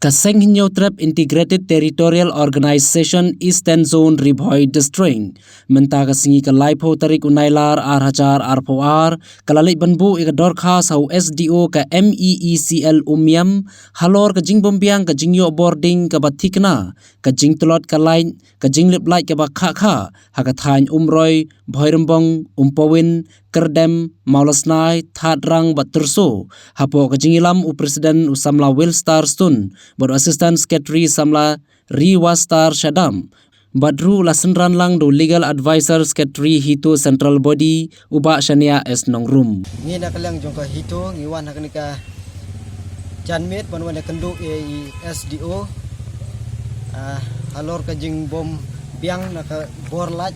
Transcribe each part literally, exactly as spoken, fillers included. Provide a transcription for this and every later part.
Ka Seng Hynñiewtrep Integrated Territorial Organization Eastern Zone Ri Bhoi District mynta ka sngi ka laiphew tarik u Nailar ar hajar arphew ar ka la leit ban buh ïa ka dorkhas ha u S D O ka M E E C L Umiam halor ka jingbymbiang ka jingïoh bording kaba thikna, ka jingtlot ka lait, ka jinglip lait kaba khah khah ha ka thaiñ Umroi, Bhoirymbong, Umpawin, Kyrdem, Mawlasnai, Thadrang bad Tyrso. Hapoh ka jingïalam u President u samla Wilstar Stun bad u Assistant Secretary samla Riwastar Shadam. Bad ruh la synran lang da u Legal Advisor Secretary HITO Central Body u Bah Shaniah S Nongrum. Ngi na ka liang jong ka HITO ngi wan ha kane ka janmiet ban wan ïakynduh ïa i S D O, ah, halor ka jingbymbiang na ka bor lait,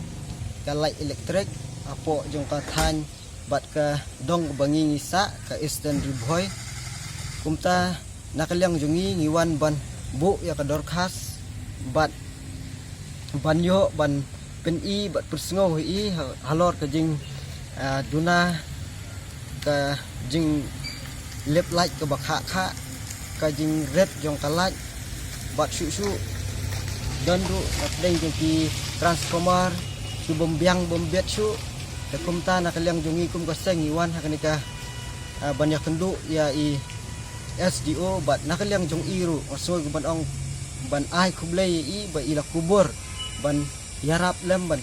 ka lait elektrik hapoh jong ka thaiñ bad ka dong kaba ngi ngi sah ka Eastern Ri Bhoi. Kumta na ka liang jong ngi ngi wan ban buh ïa ka dorkhas bad ban ïoh ban pyni bad pynsngew ïa i ha-, halor ka jing, ah, duna ka jinglip lait kaba khah khah, ka jingrit jong ka lait bad shuh shuh don ruh ka pdeng jong ki transformer ki bymbiang bym bit shuh. Te kumta na ka liang jong ngi kum ka seng ngi wan ha kane ka, ah, ban ïakynduh ïa i S D O bad na ka liang jong i ruh nga sngew ban ong ban ai khublei ïa i ba i la kubur ban ïarap lem ban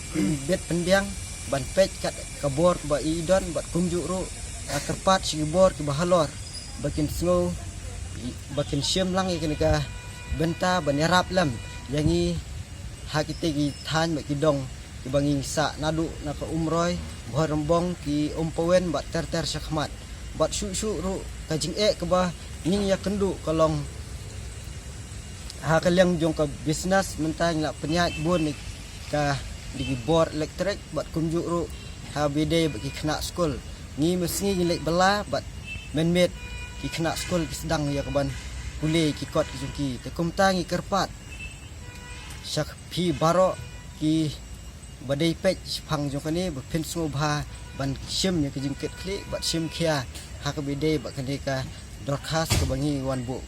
bit pynbiang ban peit kat ka bor ba i don bad kumjuh ruh, ah, kyrpad sha ki bor kiba halor ba kin sngew ba kin shim lang ïa kane ka bynta ban ïarap lem ïa ngi ha kite ki thaiñ bad ki dong kiba ngi sah naduh na ka Umroi, Bhoirymbong, ki Umpawen bad ter ter shakhmat. Bad shuh shuh ruh ka jingeh kaba ngi ïakynduh ka long ha ka liang jong ka business mynta ngi la pynïaid bun ïa ka dei ki bor elektrik bad kumjuh ruh ha ba ïadei bad ki khynnah skul. Ngi mynsngi ngi leit bylla bad mynmiet ki khynnah skul ki sdang ïa ka ban pule ki kot ki jong ki. Te kumta ngi kyrpad sha phi baroh kiba dei peit shaphang jong kane ba phin sngewbha ban shim ïa ka jingkitkhlieh bad shim khia ha kaba ïadei bad kane ka dorkhas kaba ngi wan buh.